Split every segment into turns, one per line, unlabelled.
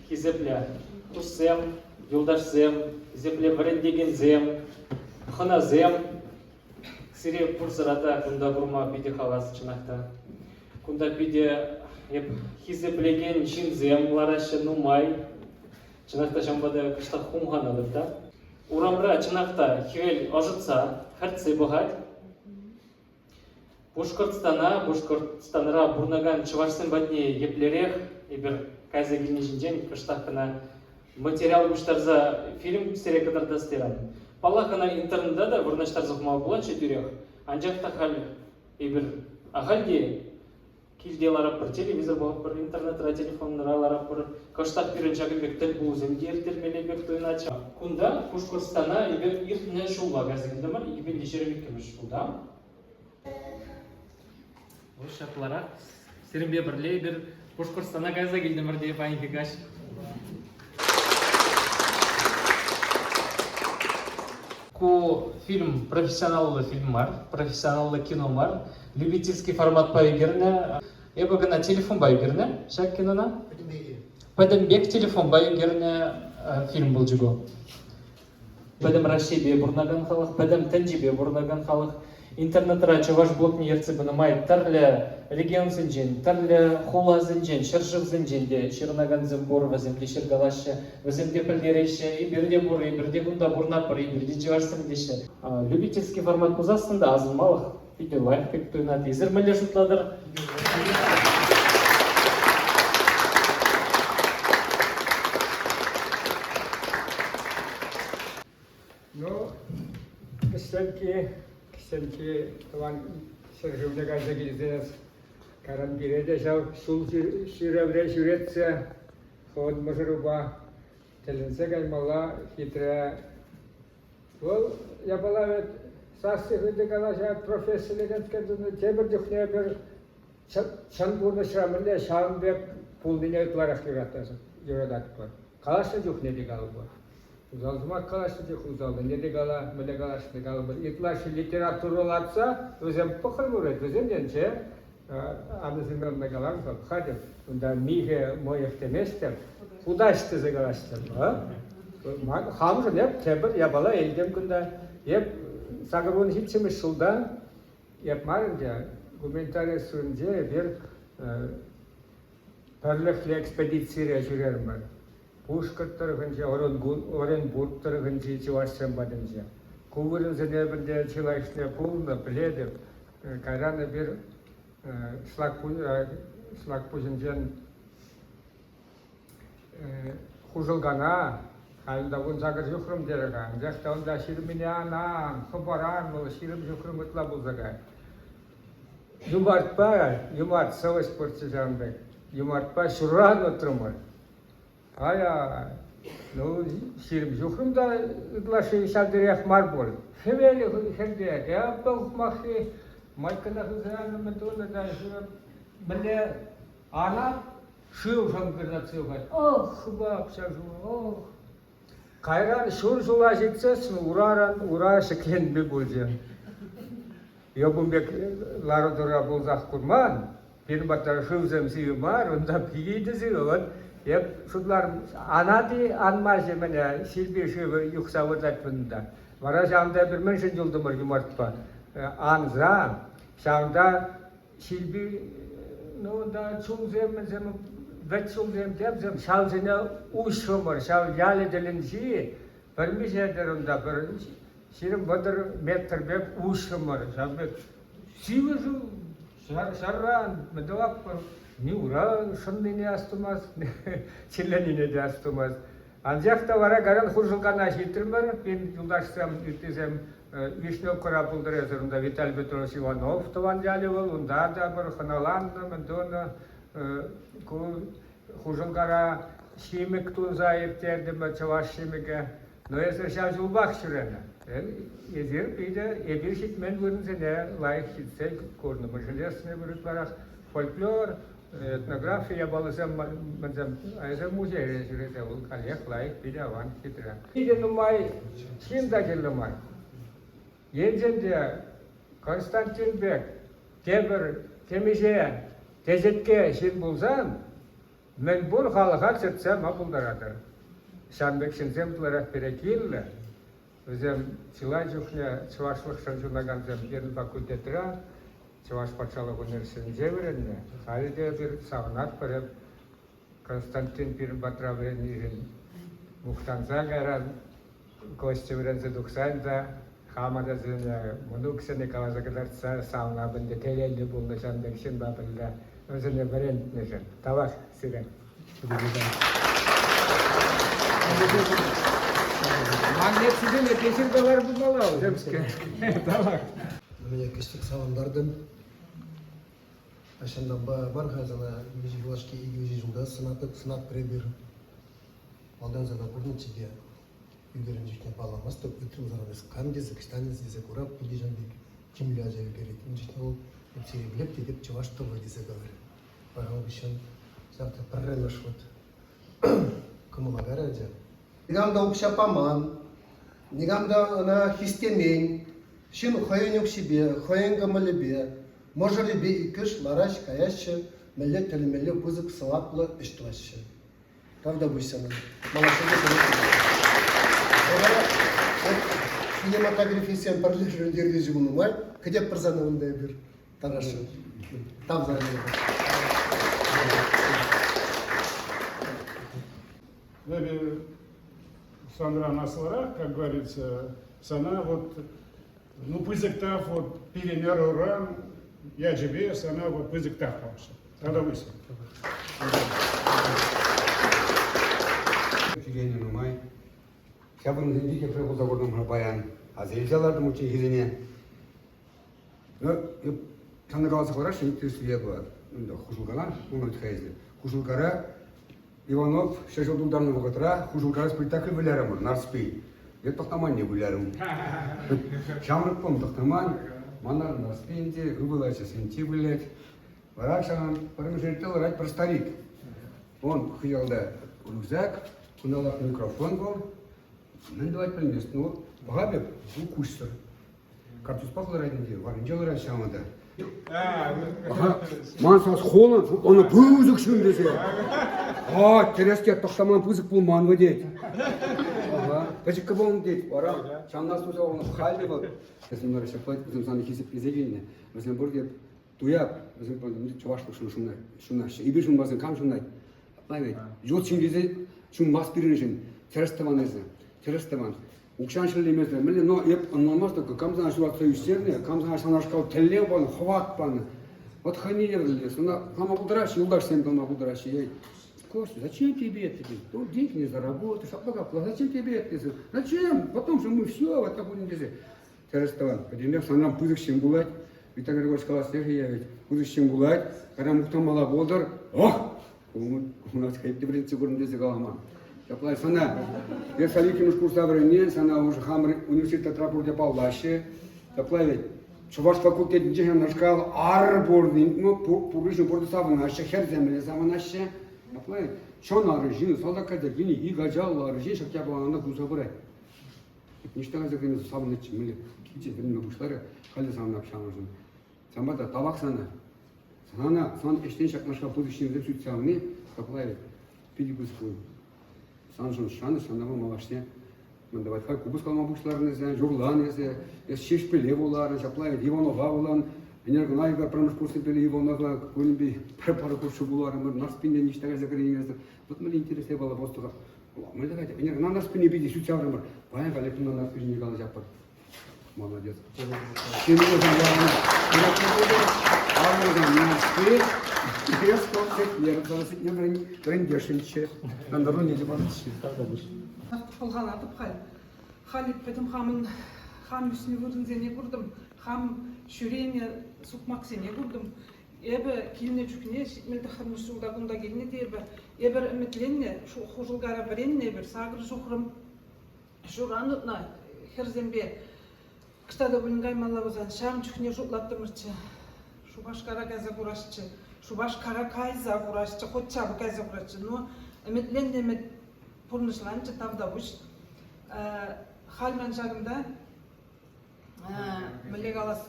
Хисеплӗ туссем, юлташсем, хисеплӗ вӗрентекенсем, хӑнасем, сире пурсӑра та кунта курма питӗ хавас, чӑнах та. Кунта питӗ эп хисеплекен ҫынсем лараҫҫӗ нумай. Чӑнах та ҫавӑнпа та кӑштах хумханатӑп та. Урамра чӑнах та хӗвел ӑшӑтса, хӗртсе пӑхать. Пушкӑртстана, Пушкӑртстанра пурӑнакан чӑвашсем патне еплерех эпир кайса килни ҫинчен кӑштах кӑна материал пуҫтарса фильм сире кӑтартас терӗм. Паллах, ӑна интернета та вырнаҫтарса хума пулатчӗ тӳрех, анчах та халь эпир ахаль те килте ларатпӑр, телевизор пӑхатпӑр, интернетра, телефонра ларатпӑр. Кӑштах пирӗн ҫакӑн пек тӗлпулусем те ирттермелле пек туйӑнатчӗ. Кунта Пушкӑртстана эпир иртнӗ ҫулла кайса килтӗмӗр, 2022 ҫулта. Вот ҫапларах сирӗнпе пӗрле эпир Пушкӑртстана кайса килтӗмӗр те паянхи каҫ. Ку фильм профессионаллӑ фильм мар, профессионаллӑ кино мар. Любительский форматпа ӳкернӗ. Эпӗ кӑна телефонпа ӳкернӗ ҫак кинона. Пӗтӗмпех телефонпа ӳкернӗ фильм пулчӗ ку. Пӗтӗм Раҫҫейпе пурӑнакан халӑх, пӗтӗм тӗнчипе пурӑнакан халӑх интернетра чӑваш блогне ертсе пынӑ май тӗрлӗ регионсенчен, тӗрлӗ хуласенчен, ҫӗршывсенчен те ҫырӑнакансем пур, вӗсем те ҫыркалаҫҫӗ, вӗсем те пӗлтереҫҫӗ, эпир те пур, эпир те кунта пурӑнатпӑр, эпир те чӑвашсем теҫҫӗ. Любительский формат пулсассӑн та асӑнмалӑх питӗ лайӑх пек туйӑнать. Эсир мӗнле шутлатӑр?
Ну, кӗсенки, кӗсенки тӑван ҫӗршывне кайса килсе каран пире те ҫав ҫул ҫӳревре ҫӳретсе хӑвӑн мӑшӑрупа тӗлӗнсе каймалла хитре Вӑл япала вӗт сасси хытӑ калаҫать, профессилекенскер тунӑ. Тепӗр чухне пӗр чӑн пурнӑҫра мӗнле ҫавӑн пек пулнине ытларах юрататпӑр. Калаҫнӑ чухне те калӑпӑр. Усал сӑмах калаҫнӑ чух усаллине те кала, мӗнле калаҫнӑ калӑпӑр. Ытлашши литературӑлатса вӗсем пӑхрӑмӑр вӗт, вӗсем енче Анна Семеновна каланӑ, хатӗр, унта михӗ мӑйӑх теместӗп, хутаҫ тесе калаҫтӑм. Хамшӑн эп тепӗр япала илтӗм кунта. Эп 87-мӗш ҫулта, эп мар ӗнтӗ, гуманитари ссылӗнче эпир пӗрлӗхлӗ экспедицире ҫӳрерӗмӗр. Пушкӑрт тӑрӑхӗнче, Оренбург тӑрӑхӗнчи чӑвашсем патӗнче. Ку вырӑнсене ӗнтӗ чылайӑшне пулнӑ, пӗлетӗп. Кайран эпир Слакпуҫӗнчен Хушӑлкана, халь унта 18 ҫухрӑм терӗ-ха, анчах та унта ҫырмине анан, хӑпаран вӑл 20 ҫухрӑм ытла пулса кайрӗ. Юмартпа, Юмарт сӑвӑҫ пурччӗ ҫавӑн пек, Юмартпа ҫурран утрӑмӑр. Ая, ну, 20 ҫухрӑм та ытлашши ҫав териех мар пуль. Хӗвелӗ хӗрте, эпӗ ухмаххи майкӑна хывса янӑ мӗн тунӑ та мӗнле ана шыв шӑнкӑртатса юхать. Ох, хыпап ҫав шыва, ох. Кайран ҫур ҫула ҫитсессӗн ураран ура ҫӗкленми пулчӗ. Эп ун пек лару-тӑра пулсах курман. Пирӗн патра шывсем сивӗ мар, унта питӗ сивӗ. Вот эп шутларӑм, анати анмаҫӗ мӗне, ҫилпе шывӗ юхса выртать кунта. Вара ҫавӑнта эпир мӗншӗн юлтӑмӑр юмартпа? Анса, ҫавӑнта ҫилпи, ну, унта чулсем, мӗнсем, вӗт чулсем, темсем, ҫавсене уҫрӑмӑр. Ҫав ялӗ тӗлӗнчи пӗр миҫе-тӗр унта, пӗр 20-30 метр пек уҫрӑмӑр. Ҫав пек сивӗ шыв ҫарран мӗн тӑватпӑр? Ни ура шӑннине астумасть, чирленине те астумасть. Анчах та вара кайран Хуршӑлкана ҫитрӗмӗр. Пирӗн юлташсем, ыттисем Вишневкӑра пултӑр эсӗр унта Виталий Петрович Иванов тӑван ялӗ вӑл. Унта та пӗр хӑналаннӑ, мӗн тунӑ. Ку Хушӑлкара ҫимӗк туса ирттертӗмӗр, чӑваш ҫимӗкӗ. Но эсир ҫав ҫулпах ҫӳренӗ. Эсир питӗ эпир ҫитмен вырӑнсене лайӑх ҫитсе курнӑ. Мӗншӗн тесен ытларах фольклор, этнографи япалисем мӗнсем, эсир музейре ҫӳресе вӑл каллех лайӑх, питӗ аван, хитре. Питӗ нумай ҫын та кирлӗ мар. Енчен те Константин пек тепӗр темиҫе теҫетке ҫын пулсан. Мӗнпур халӑха чӗртсе яма пултаратӑр. Ҫавӑн пек ҫынсем ытларах пире кирлӗ. Вӗсем чылай чухне чӑвашлӑхшӑн ҫунакансем пирӗн факультетра, Чӑваш патшалӑх университетӗнче вӗреннӗ. Халӗ те эпир савӑнатпӑр. Эп Константин пирӗн патра вӗреннишӗн мухтанса кайран Костя вӗренсе тухсан та хама та сене, мӑнуксене каласа кӑтартса савӑнап ӗнтӗ, телейлӗ пулнӑ ҫавӑн пек ҫынпа пӗрле вӗсене вӗрентнӗшӗн. Тавах сире. Ман лекцисене те ҫыркалар пулмалла вӗсем. Тавах.
Меня кӗҫтӗк савӑнтартӑн. Ҫантанпа мар-ха сана юлашки икӗ-виҫӗ ҫулта сӑнатпӑр эпир. Малтан сана курнӑччӗ те ӳкерӗнчӗкне палламастӑп, ыйтрӑм сана эс кам тесе, кӑҫтан эс тесе курап, питӗ ҫын пек тимлӗ ача ӳкерет. Ун чухне вӑл эп сире пӗлеп тетӗп, чӑваш тӑвӗ тесе каларӗ. Вара ун хыҫҫӑн ҫав та пӗрремӗш хут кӑмӑла карӗ ача. Никам та укҫа паман, никам та ӑна хистемен. Ҫын хӑйӗн укҫипе, хӑйӗн кӑмӑлӗпе, мӑшӑрӗпе иккӗш лараҫ-каяҫҫӗ, мӗнле тӗлӗнмелле пысӑк сӑваплӑ ӗҫ тӑваҫҫӗ. Тавтапуҫ сана. Малашне те Кинематографистсен пӗрлешӗвӗн ертӳҫи пулнӑ май кӗтетпӗр сана унта эпир, тархасшӑн. Тав сана.
Эпӗ санран аслӑрах, как говорится, сана вот, ну, пысӑк тав вот пирӗн ӑруран ячӗпе сана вот пысӑк тав памашӑн. Тата пуҫ.
Ҫӳренӗ нумай. Ҫав вырӑнсенче тепре пулса куртӑм-ха паян. Аса илсе лартӑм унчченхисене. Ну, сана каласа хӑварасшӑн интереслӗ пулать. Унта Хушӑлкана пулнӑ-ха эсӗ. Хушӑлкара Иванов ҫӗршыв тултарнӑ вӑхӑтра Хушӑлкара спектакль вылярӑмӑр, Нарспи. Эп Тӑхтаманне вылярӑм. Ҫамрӑк пулнӑ Тӑхтаман. Мана Нарспи ӗнтӗ, ывӑл ачасенче вылять. Вара ҫавӑн пӗрремӗш ретре ларать пӗр старик. Он хыҫалта рюкзак, кунта микрофон пур. Мӗн тӑвать пӗлмест. Ну, пӑха пек, ну, куҫсӑр. Картуспа ларать ӗнтӗ, варринче ларать ҫавӑн та. Ман сас холод, ӑна пысӑк ҫын тесе. А, тӗрӗс те тӑхтаман пысӑк пулман вӗт тет. Ага, пӗчӗккӗ пулнӑ тет. Вара ҫавна туса халь те вӑл. Вӗсем вара ҫапла вӗсем сана хисеплесе килнӗ. Вӗсем пурте туяп, вӗсем чӑвашлӑхшӑн ҫунаҫҫӗ. Эпир ҫунмасан кам ҫунать? Апла ведь ют ҫын тесе ҫунмасть пирӗншӗн. Тӗрӗс тӑван эсӗ, тӗрӗс тӑван. Укҫан шеллемесӗр мӗнле, но эп ӑнланмастӑп, кам сана ҫуратса ӳстернӗ, кам сана ҫавнашкал тӗллев панӑ, хӑват панӑ. Вот хӑйне евӗрлӗ, сана кама пултараҫҫӗ, юлташсем кама пултараҫҫӗ. Эй, Костя, зачем тебе это? Ну, деньги не заработаешь, апла капла, зачем тебе это? Зачем? Потом же мы все вот так будем тесе. Тӗрӗс тӑван, пӗтӗмпех санран пысӑк ҫын пулать. Виталий Григорьевич каласнех я ведь пысӑк ҫын пулать, кайран мухтанмалла пултӑр. Ох! У нас хӑй вӗрентсе курнӑ тесе калама. Ҫапла сана эс халь иккӗмӗш курса вӗреннӗ, сана уже хамӑр университетра пурте паллаҫҫӗ. Ҫапла ведь чӑваш факультетӗнче ҫавнашкал ар пур, ну, пурришӗн пурте савӑнаҫҫӗ, хӗрсем мӗнле савӑнаҫҫӗ. Ҫапла ведь чӑн арҫын, салтак категорийӗ ик ачаллӑ арҫын ҫак япалана туса пырать. Ниҫта кайса кӗмесӗр савӑннӑччӗ, мӗнле килчӗ вӗренме пуҫларӗ, халӗ савӑнап ҫавӑншӑн. Ҫавӑнпа та тавах сана. Сана, сан ӗҫтен ҫакнашкал пысӑк ҫынсем сӳтсе явни, ҫапла питӗ пысӑк вӑй. Саншӑн шанӑҫ, сана вӑл малашне мӗн тӑвать-ха, купӑс калама пуҫларӑн эсӗ, юрлан эсӗ, эс Ҫеҫпӗле вуларӑн, ҫапла Иванова вулан. Ӗнер кӑна эпир пӗрремӗш курссемпе Иванова кунӗпе пӗр пар курс вуларӑмӑр, Нарспине ниҫта кайса кӗреймесӗр. Вот мӗнле интереслӗ япала просто Мӗнле кайта? Ӗнер кӑна Нарспине питӗ сӳтсе яврӑмӑр. Паян халӗ кунта Нарспи ҫинчен калаҫатпӑр. Молодец.
Пӑлханатӑп халь. Халь пӗтӗм хамӑн хам ӳснӗ вырӑнсене куртӑм, хам ҫӳренӗ сукмаксене куртӑм. Эпӗ килнӗ чухне 79-мӗш ҫулта кунта килнӗ те эпӗ. Эпӗр ӗмӗтленнӗ, Хушӑлкара вӗреннӗ эпир, сакӑр ҫухрӑм ҫуран утнӑ хӗрсемпе ӑҫта та пулин каймалла пулсан ҫавӑн чухне шутлаттӑмӑрччӗ. Шупашкара кайса курасчӗ. Шупашкара кайса курасчӗ, хоть чапа кайса курасчӗ. Но ӗмӗтленнӗ ӗмӗт пурнӑҫланчӗ, тавтапуҫ. Халь ман ҫакӑнта мӗнле калас,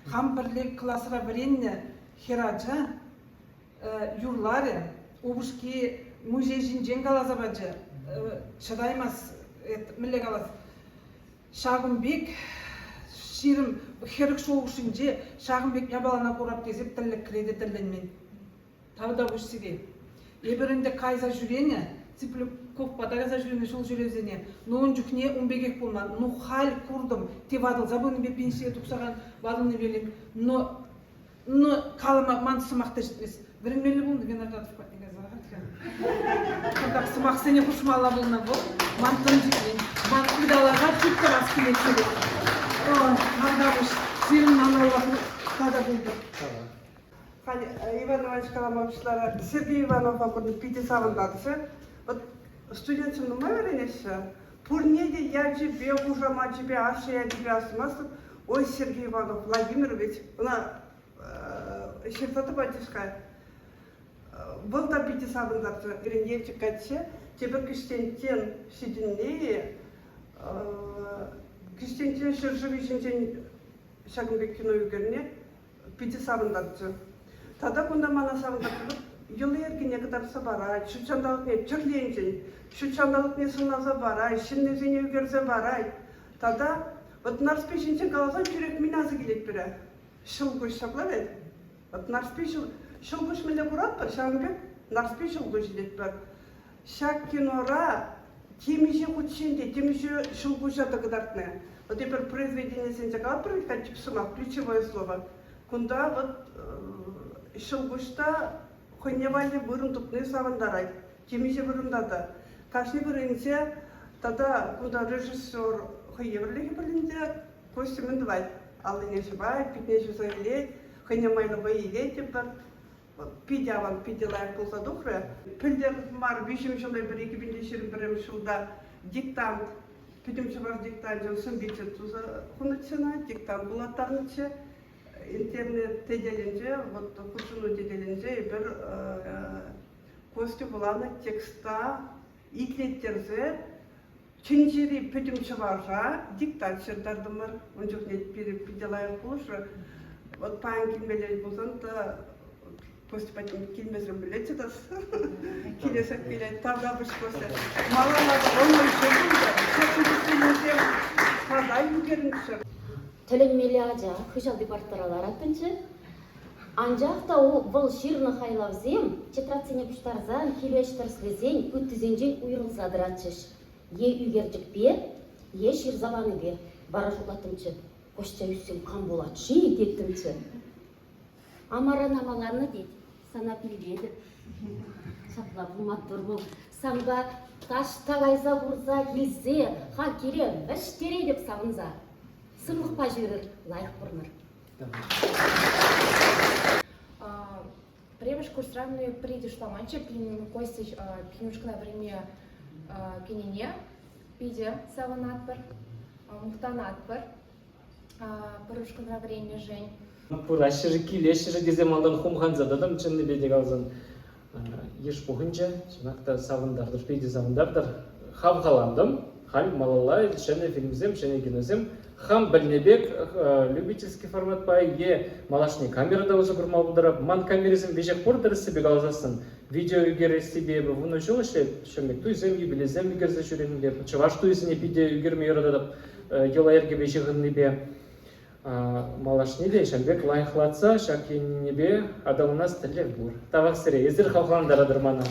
хам пӗрле класра вӗреннӗ хӗрача юрларӗ. Упӑшки музей ҫинчен каласа пачӗ. Чӑтаймас, мӗнле калас, ҫакӑн пек 20, 40 ҫул хушшинче ҫакӑн пек япалана курап тесе тӗллӗкре те тӗлленмен. Тавтапуҫ сире. Эпир ӗнтӗ кайса ҫӳренӗ, Цыплюковпа та кайса ҫӳренӗ ҫул ҫӳревсене. Ну, ун чухне ун пекех пулман. Ну, халь куртӑм, те ватӑлса пынипе пенсие тухса ватӑлнипе, но но калама ман сӑмах та ҫитмест. Вӗренмелле пулнӑ Виноградов патне кайса ларать-ха. Пӑртак сӑмахсене хушмалла пулнӑ вӑл. Ман тӑн ҫитмен. Ман ыталаха чуп тӑвас килет сире. Тавтапуҫ. Сирӗн малалла тата пултӑр.
Халь Иван Иванович калама пуҫларӗ. Сергей Иванова курни питӗ савӑнтарчӗ. Вот студентсем нумай вӗренеҫҫӗ. Пурне те ячӗпе, хушамачӗпе, ашшӗ ячӗпе асӑнмастӑп. Ой, Сергей Иванов Владимирович, ӑна ҫырса тӑпатчӗҫ-ха. Вӑл та питӗ савӑнтарчӗ. Пирӗн Елчӗк каччи тепӗр Кӗҫтенттин ҫитӗнни Кӗҫтенттин ҫӗршывӗ ҫинчен ҫакӑн пек кино ӳкерни питӗ савӑнтарчӗ. Тата кунта мана савӑнтарчӗ, йӑли-йӗркине кӑтартса парать, ҫут ҫанталӑкне тӗрленчӗн, ҫут ҫанталӑкне сӑнласа парать, ҫыннисене ӳкерсе парать. Тата вот Нарспи ҫинчен каласан тӳрех мӗн аса килет пире? Ҫӑлкуҫ ҫапла вӗт? Вот Нарспи ҫӑлкуҫ мӗнле куратпӑр, ҫавӑн пек Нарспи ҫӑлкуҫ илетпӗр. Ҫак кинора темиҫе хутчен те темиҫе ҫӑлкуҫа та кӑтартнӑ. Вот эпир произведенисенче калатпӑр вӗт-ха тӗп сӑмах, ключевое слово. Кунта вот ҫӑлкуҫ та хӑйне валли вырӑн тупни савӑнтарать. Темиҫе вырӑнта та. Кашни вырӑнӗнче тата кунта режиссер хӑй евӗрлӗхӗ пулин те Костя мӗн тӑвать? Аллине ҫӑвать, питне ҫуса илет, хӑйне майлӑ вӑй илет тепӗр. Питӗ аван, питӗ лайӑх пулса тухрӗ. Пӗлтӗр мар, виҫӗм ҫул эпир 2021 ҫулта диктант, пӗтӗм чӑваш диктанчӗн сӑн-пичӗ туса хунӑччӗ ӑна, диктант вулаттарнӑччӗ. Интернет тетелӗнче, вот хутшӑну тетелӗнче эпир Костя вуланӑ текста итлеттерсе тӗнчери пӗтӗм чӑваша диктант ҫыртартӑмӑр. Ун чухне пире питӗ лайӑх пулӑшрӗ. Вот паян килмелле пулсан та Костя патне килмесен пӗлетчӗ та килесех килет. Тавтапуҫ, Костя. Малалла та ӑнӑҫу пултӑр. Ҫак тата ӳкерӗнччӗр.
Тӗлӗнмелле ача хыҫалти парттӑра лараттӑнччӗ. Анчах та вӑл ҫырнӑ хайлавсем тетрадьсене пуҫтарсан, хирӗҫ тӗрӗслесен ыттисенчен уйрӑлса тӑратчӗҫ. Е ӳкерчӗкпе, е ҫырса панипе. Вара шутлаттӑмччӗ, Костя ӳссен кам пулать-ши теттӗмччӗ. Амаран амаланнӑ тет, сана пилетӗп. Ҫапла пулматтӑр вӑл. Санпа таҫта кайса курса килсе халь киле вӗҫтеретӗп савӑнса. Сывлӑхпа ҫӳрӗр, лайӑх пурӑнӑр.
Пӗрремӗш курсра мӗн пӗри те шутламанччӗ, Костя пинушкӑна вӗренме кӗнине питӗ савӑнатпӑр, мухтанатпӑр пӗр ушкӑнра вӗреннӗшӗн.
Пыраҫҫӗ-ши, килеҫҫӗ-ши тесе малтан хумханса тӑтӑм, чӑннипе те каласан. Йыш пухӑнчӗ, чӑнах та савӑнтартӑр, питӗ савӑнтартӑр. Хавхалантӑм. Халь малалла ҫӗнӗ фильмсем, ҫӗнӗ киносем. Хам пӗлнӗ пек любительский форматпа е малашне камера та усӑ курма пултарап. Ман камерӑсем веҫех пур тӗрӗссипе каласассӑн. Видео ӳкерессипе эпӗ 10 ҫул ӗҫлеп. Ҫӗмӗк туйсем, юбилейсем ӳкерсе ҫӳренипе, чӑваш туйӗсене питӗ ӳкерме юрататӑп йӑла-йӗркепе ҫыхӑннипе. Малашне те ҫавӑн пек лайӑхлатса ҫак енӗпе аталанас тӗллев пур. Тавах сире, эсир хавхалантаратӑр мана.